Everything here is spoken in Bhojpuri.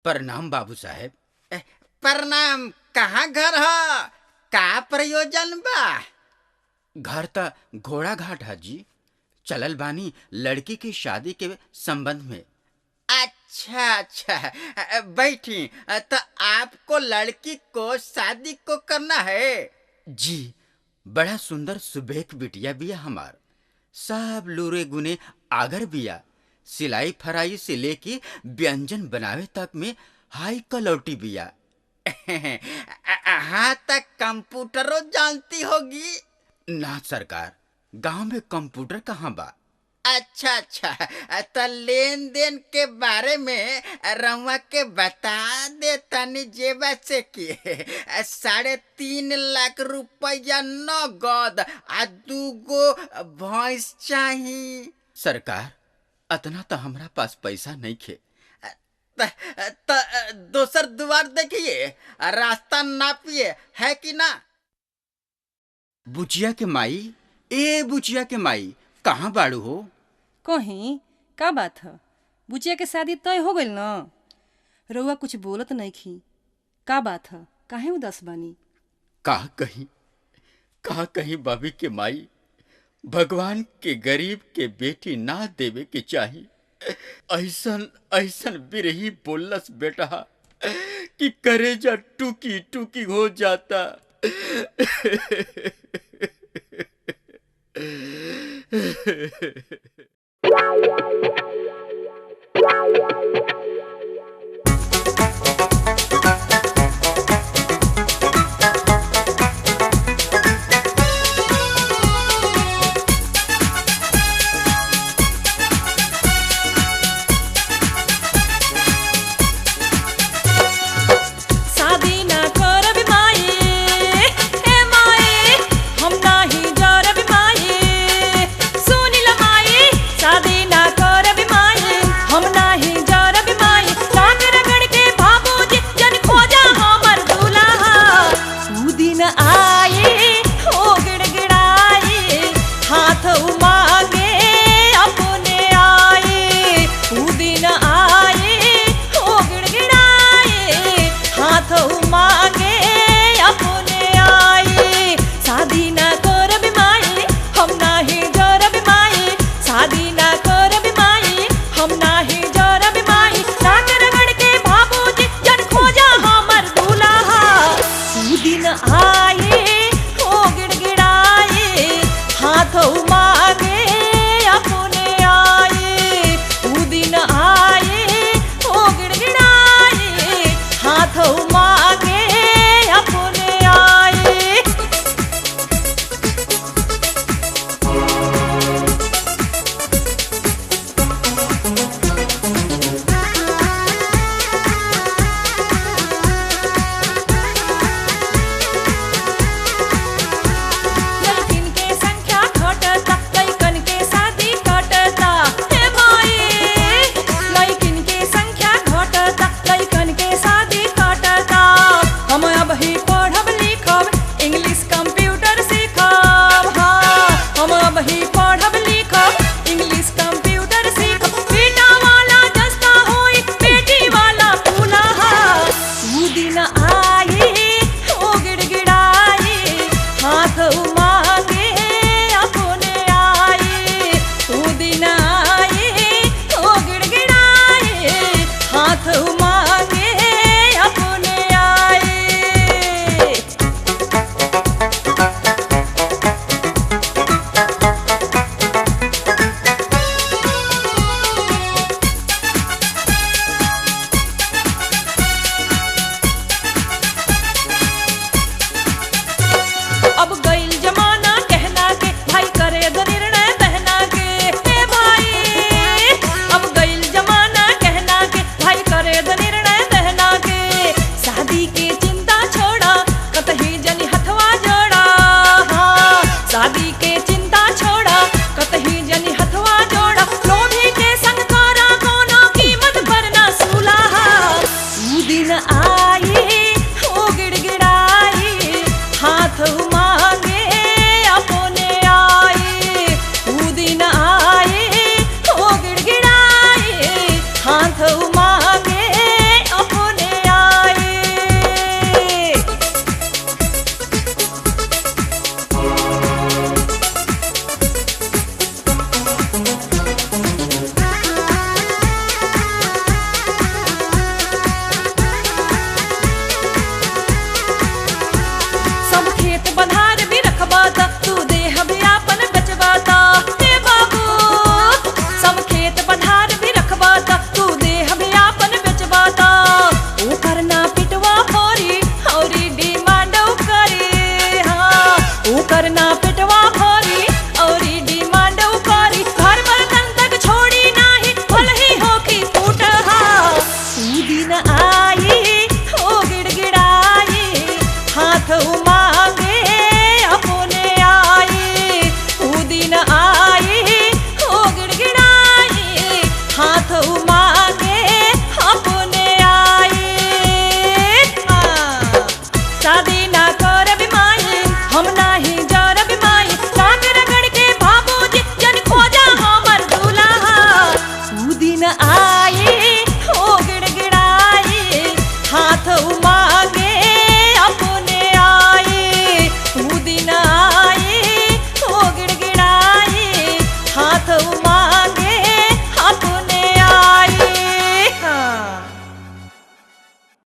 प्रणाम बाबू साहेब। प्रणाम। कहाँ घर ह? का प्रयोजन बा? घर त घोड़ा घाट है जी। चलल बानी लड़की की शादी के संबंध में। अच्छा अच्छा, बैठी। तो आपको लड़की को शादी को करना है? जी। बड़ा सुंदर सुबेक बिटिया बिया हमार, सब लूरे गुने आगर बिया। सिलाई फराई से लेके व्यंजन बनावे तक में हाई कलौटी बिया। हाँ, तक कंप्यूटरो जानती होगी ना? सरकार, गांव में कंप्यूटर कहाँ बा? अच्छा अच्छा, तो लेन देन के बारे में रउआ के बता दे तनी जेबा से कि 3.5 लाख रुपया नगद आ दूगो भैंस चाही। सरकार, अतना तो हमरा पास पैसा नहीं खे। त दोसर दुआर देखिए, रास्ता नापिए है कि ना। बुचिया के माई, ए बुचिया के माई, कहाँ बाड़ू हो? कहीं का बात ह? बुचिया के शादी तय हो गइल न? रउआ कुछ बोलत नइखी, का बात ह? काहे उदास बानी? का कहीं, का कहीं बाबी के माई, भगवान के गरीब के बेटी ना देवे के चाही। ऐसन ऐसन बिरही बोलस बेटा कि करेजा टूकी टूकी हो जाता। शादी ना करब माई, हे माई, हम नाही जरब माई। सुनी ल माई, शादी ना करब माई, हम नाही जरब माई। लाग रगड़ के बाबूजी जन खोजा हमर दुल्हा। ऊ दिन आए हो गिड़गिड़ाए, हाथ मांगे अपने आए। ऊ दिन आए हो गिड़गिड़ाए, हाथ मांगे अपने आए। शादी ना करब माई, हम नाही जरब माई। शादी ना करब माई, हम नाही जरब माई। नाक रगड़ के बाबूजी जन खोजा हमर दुल्हा। ऊ दिन आए हो गिड़गिड़ाए, हाथ मांगे अपने आए। ऊ दिन आए हो गिड़गिड़ाए, हाथ मांगे अपने आए। लड़किन के संख्या घटता, लड़कन के शादी कटता। हे माई, लड़किन के संख्या घटता, लड़कन के शादी कटता। हम अब ही पढ़ब लिखब, इंग्लिश कंप्यूटर सीखब। हाँ, हम अब ही पढ़ब लिखब, इंग्लिश कंप्यूटर सीखब। बेटा वाला जस्ता होई, बेटी वाला पुलहा। ऊ दिन आए हो गिड़गिड़ाए, हाथ मांगे अपने आए। ऊ दिन आए हो गिड़गिड़ाए, हाथ मांगे अपने आए। अब गइल जमाना कहना के, भाई करे दो निर्णय बहना के। हे भाई, अब गइल जमाना कहना के, भाई करे दो निर्णय बहना के। शादी के चिंता छोड़ा, कतही जनी हथवा जोड़ा। हाँ, शादी के चिंता छोड़ा, कतही जनी हथवा जोड़ा। लोभी के संग करा कोनो कीमत पर ना सुलाहा। ऊ दिन आ